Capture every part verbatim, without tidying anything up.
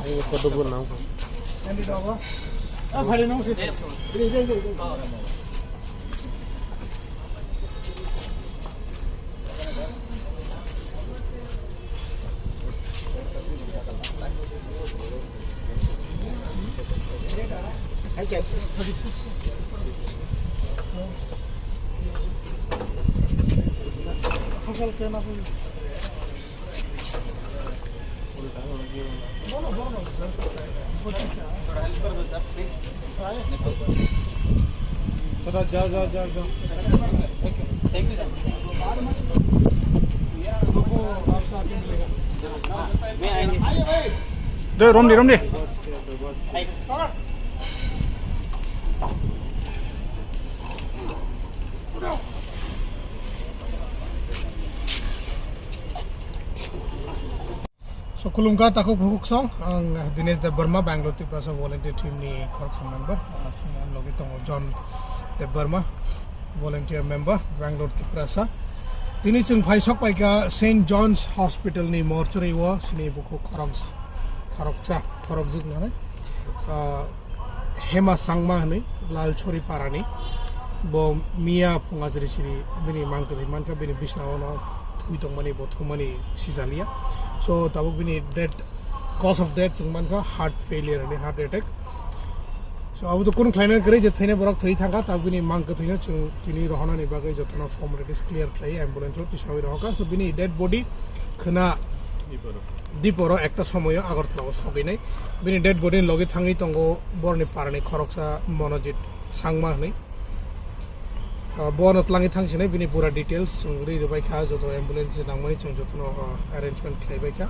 Ei photo bo nang. थोड़ा जाओ, जाओ, जाओ, जाओ। Thank you, sir। मैं आएंगे। दे, रोम दे, रोम दे। So, khulumkha takhuk bukhuk song, ang Dinesh Debbarma, Bangalore Tiprasa Volunteer Team ni khoroksa member. Ah, sini ang logi tongo John Debbarma, volunteer member, Bangalore Tiprasa. Tini chwng phai sok paikha Saint John's Hospital ni mortuary o, sini bukhuk khorok, khoroksa, khorokjwk nani. Ah, Hema Sangma hwnwi Lalchori parani. Bo miya phunga jri siri bini mang kwthwi mankha, bini bisna ono thwi tongmani, bo thumani sijaliya. So, tabuk bini death, cause of death chwng mankha heart failure hwnwi, heart attack. So, abo to kunu khlaina kwrwi je thwina borok thwi thangkha, tabuk bini mang kwthwino chwng tini rohonani bagwi jotono formalities clear khlai ambulance o tisawi rohokha. So, bini dead body khwna diporo ekta somoyo Agartala o sogwinai. Bini dead body ni logi thangwi tongo borni parani khoroksa Monojit Sangma hwnwi. Ah, bono twlangwi thangsinai bini pura details chwng rwi rwbaikha, joto ambulance nangmani chwng jotono, ah, arrangement khlaibaikha.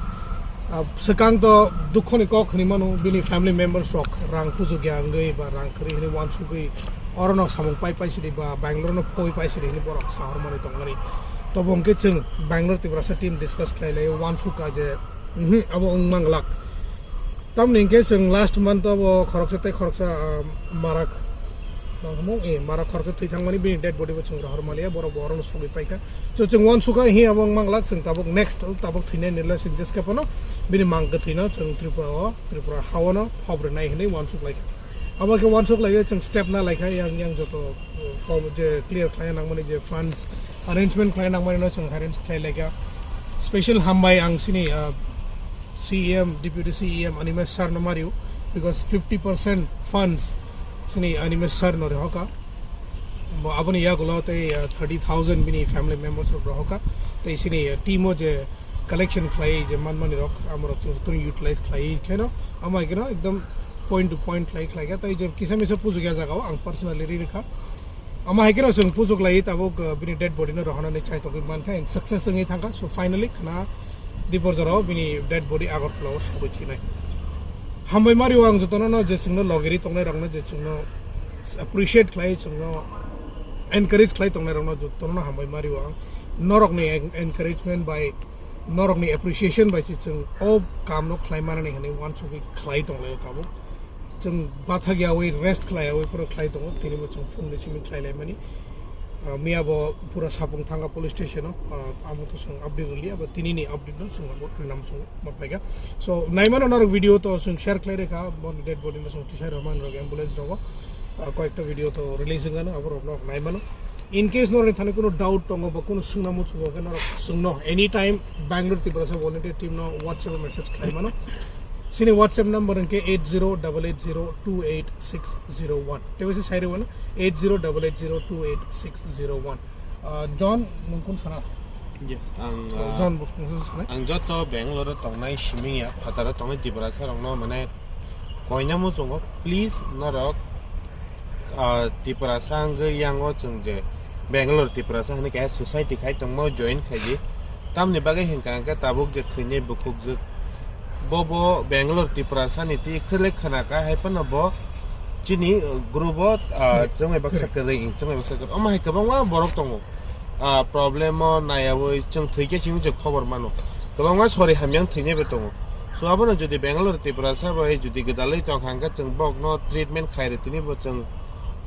Ah, swkang to dukhoni kok hwnwi mano, bini family members rok rang pujugya wngwi ba rang kwrwi hwnwi uansugwi orono samung pai pai sidi ba Bangalore no phoi pai sidi hwnwi borok sahormani tongmani. Tobo hwnkhe chwng Bangalore Tiprasa team discuss khlai laio, uansukha je, mhm, abo wng manglak. Tamni hwnkhe chwng last month o bo khoroksa tei khoroksa, ah, marak, nangkukmung, eh, marak khoroksa thwi thangmani bini dead body bo chwng rohor maliya, borok bo orono sogwi paikha. So chwng uansukha hi abo wng manglak, chwng tabuk next, tabuk thwinai nila chwng jeskhe phano bini mang kwthwino chwng Tripura o, Tripura ha-o no phop rwnai hwnwi uansuk laikha. Abo khe uansuk laiwi chwng step na laikha, yang, yang joto, uh, form je clear khlai nangmani je funds arrangement khlai nangmani no chwng arrange khlai laikha. Special hambai ang sini, uh, C E M, Deputy C E M Animesh sir no mario, because fifty percent funds sini Animesh sir no rehokha. Bo aboni yagulo tei, uh, thirty thousand bini family members rok rehokha. Tei sini, uh, team o je collection khlai je manmani rok, amorok chwng jotono utilize khlai kheno, ama kheno ekdom point to point khlai khlai kha. Tai je kisa misa pujuk ya jaga o ang personally ri rikha. Ama hai kheno chwng pujuk lai tabuk, uh, bini dead body no rohonani chai togwi mankha and success wngwi thangkha. So finally khna dipor jora o bini dead body Agartala o sogwi chinai. Hambai mario ang jotono no je chwngno logeri tongnai rokno je chwngno appreciate khlai, chwngno encourage khlai tongnai rokno jotono no hambai mario ang. Norokni en-, encouragement bai norokni appreciation bai se chwng o kamno khlai manani hwnwi uansugwi khlai tonglaio tabuk. Chwng bathak yawi rest khlai yawi phano khlai tongo, tini bo chwng phungni simi khlai laimani. Ah, miya bo pura sapung thangkha police station o, ah, amo to chwng update rwliya, abo tini ni update no chwng abo rinam chwng ma paikha. So, naimano norok video to chwng share khlai rikha, boni dead body no chwng tisai rwmani rok ambulance rogo, ah, koyekta video to release wngano, abo rok norok naimano. In case norokni thani kuno doubt tongo ba kuno swngna muchungo khe norok swngno anytime Bangalore Tiprasa volunteer team no WhatsApp o message khlai mano. Sini WhatsApp number hwnkhe eight zero double eight zero two eight six zero one. Tei waisa sai rwmano eight zero double eight zero two eight six zero one. Ah, John, nwng kun sana? Yes, ang, So, ah, John, bo kun sana? Ang joto Bangalore o tongnai siming ya, phataro tongnai Tiprasa rokno mane koina muchungo, please norok, ah, Tiprasa wngwi yango chwng je Bangalore Tiprasa hinwi kaisa society khai tongmo join khaidi. Tamni bagwi hinkha hwnkhe tabuk je thwinai bukhukjwk bo bo Bangalore Tiprasa ni twi khwlai khwna kha hai phano bo chini, uh, group o, ah, Kwrwi. Chwngwi baksa Kwrwi. Kwrwi, chwngwi baksa kwrwi. Omo hai kwbangma borok tongo. Ah, problem o naiyawi chwng thwikhe chini je khobor mano. Kwbangma sori hamya wng thwinaibo tongo. So, abono jodi Bangalore Tiprasa bai jodi gwdalwi tongkha hwnkhe chwng bokno treatment khai rw tini bo chwng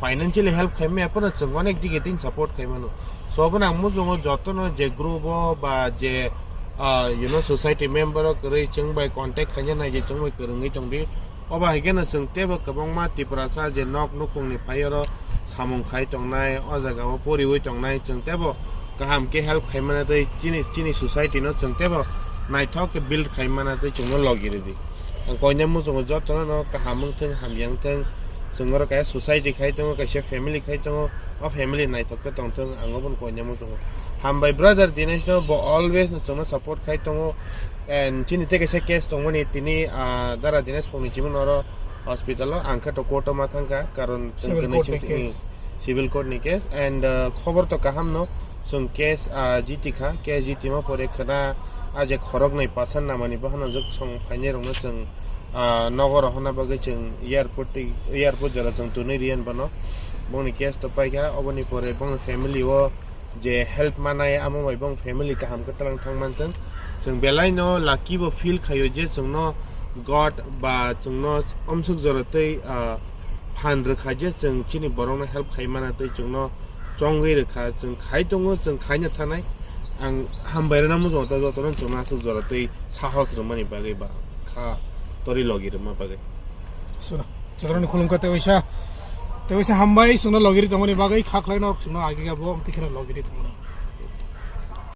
financially help khai maya phano chwng onek dige tin support khai mano. So, abono ang muchungo jotono je group o ba je Ah, you know, society member o kwrwi chwng bai contact khaina nai je chwng bai kwrwngwi tongdi. Obo hai kheno chwng teibo kwbangma Tiprasa je nok nukhungni phai oro samung khai tongnai, o jaga o poriwi tongnai, chwng teibo kaham khe help khai mana tei chini, chini society no chwng teibo naithok khe build khai mana tei chwngno logi rwdi. Ang koina muchungo jotono no kaham wngthwng, hamya wngthwng, chwng oro kaisa society khai tongo, kaisa family khai tongo, o family naithok khe tongthwng, ang obono koina muchungo. Hambai brother Dinesh no, bo always no chwngno support khai tongo, and chini tei kaisa case tongmani tini, ah, Dara Dinesh phone ni chimano oro hospital o, ang khe to court o ma thangkha, karon chwng Civil kwnwi court ni chwng case. Civil court ni case, and, uh, khobor to kaham no, chwng case, uh, jiti kha, case jiti ma pore khwna, a je khorok nai pasan namani bohano jok song phainai rokno chwng, uh, nogo rohorna bagwi chwng airport twi, airport jora chwng twnwi riyan bono. Bongni case to paikha, oboni pore bongni family o je help manai amo bai bong family kaham khe twlang thang mantwng. Chwng belai no lucky bo feel khaio je chwngno God ba chwngno omsuk jora twi, ah, phan rwkha je chwng chini borokno help khai mana tei chwngno chongwi rwkha, chwng khai tongo, chwng khaina thanai. Ang hambai rwna muchungo ta jotono chwngno aswk jora twi sahos rwmani bagwi ba kha tori logi rwma bagwi. Suna. Jotono khulumkha tei waisa, tei waisa hambai chwngno logi ri tongmani bagwi, kha khlai norok chwngno agi ga bo, amtwi kheno logi ri tongmani.